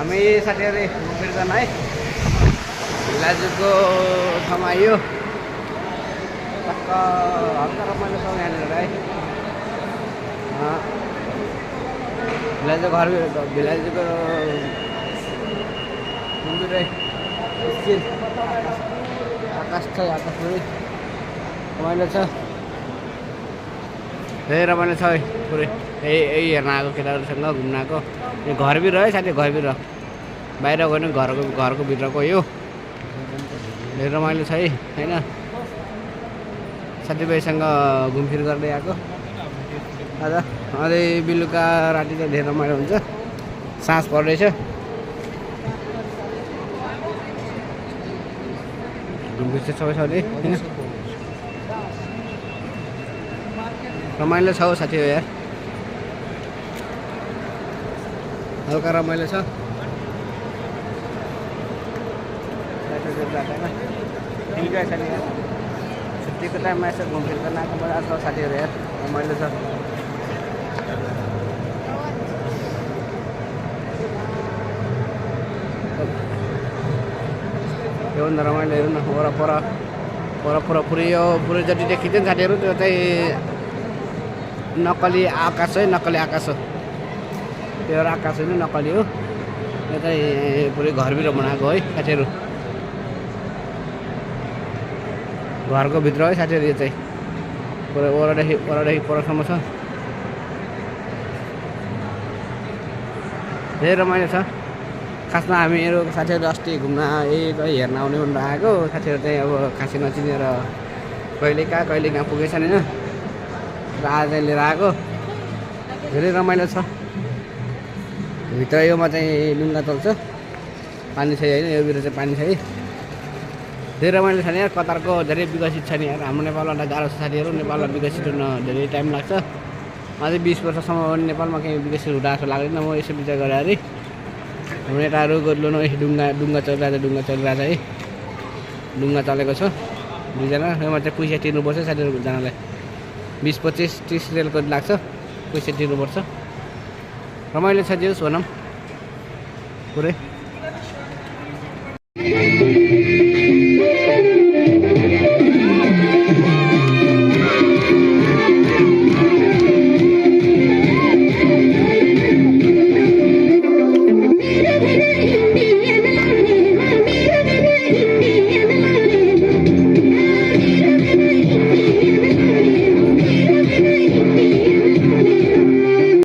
हामी साथीहरू घुमफिर गर्न है लाजुको ठाउँमा आइयो टक्क हल्का रमाइलो छ यहाँनिर है भिलाजु घर भिलाजुको मन्दिर आकाश छ आकाश पुरै रमाइलो छ धेरै रमाइलो छ पुरै यही हेर्न आएको केटाहरूसँग घुम्न आएको यो घरभित्र है साथी घरभित्र बाहिर गयो भने घरको भित्रको यो धेरै रमाइलो छ है होइन साथीभाइसँग घुमफिर गर्दै आएको आज अझै बेलुका राति चाहिँ धेरै रमाइलो हुन्छ साँझ पर्दैछ घुमफिर चाहिँ सबै साथी होइन रमाइलो छ हौ साथी हो यार हल्का रमाइलो छ छुट्टीको टाइममा यसो घुमफिर गर्न आएको मजा छ साथीहरू यार रमाइलो छ योभन्दा रमाइलो हेर्नु न वरपर पुरै यो पुरै जति देखिन्छ नि साथीहरू त्यो चाहिँ नक्कली आकाश है नक्कली आकाश हो त्यो एउटा आकाश होइन नक्कली हो यो चाहिँ पुरै घरभित्र बनाएको है साथीहरू घरको भित्र है साथीहरू यो चाहिँ पुरै वरदेखि परसम्म छ धेरै रमाइलो छ खासमा हामीहरू साथीहरू अस्ति घुम्न हेर्न आउने भनेर आएको साथीहरू चाहिँ अब खासै नचिनेर कहिले कहाँ पुगेछ नि होइन र आज लिएर आएको धेरै रमाइलो छ भित्र योमा चाहिँ डुङ्गा चल्छ पानी छ होइन यो भित्र चाहिँ पानी छ है धेरै रमाइलो छ नि यार कतारको धेरै विकसित छ नि यार हाम्रो नेपालमा गाह्रो छ साथीहरू नेपालमा विकसित हुन धेरै टाइम लाग्छ अझै 20 वर्षसम्म नेपालमा केही विकसित हुँदा जस्तो लाग्दैन म यसो विचार गरेँ अरे हाम्रो नेताहरू गर्नु न डुङ्गा चलिरहेको है डुङ्गा चलेको छ दुईजना योमा चाहिँ पैसा तिर्नुपर्छ साथीहरूजनालाई 20-25-30 रेलको लाग्छ पैसा तिर्नुपर्छ रमाइलो छ जेस भनौँ पुरै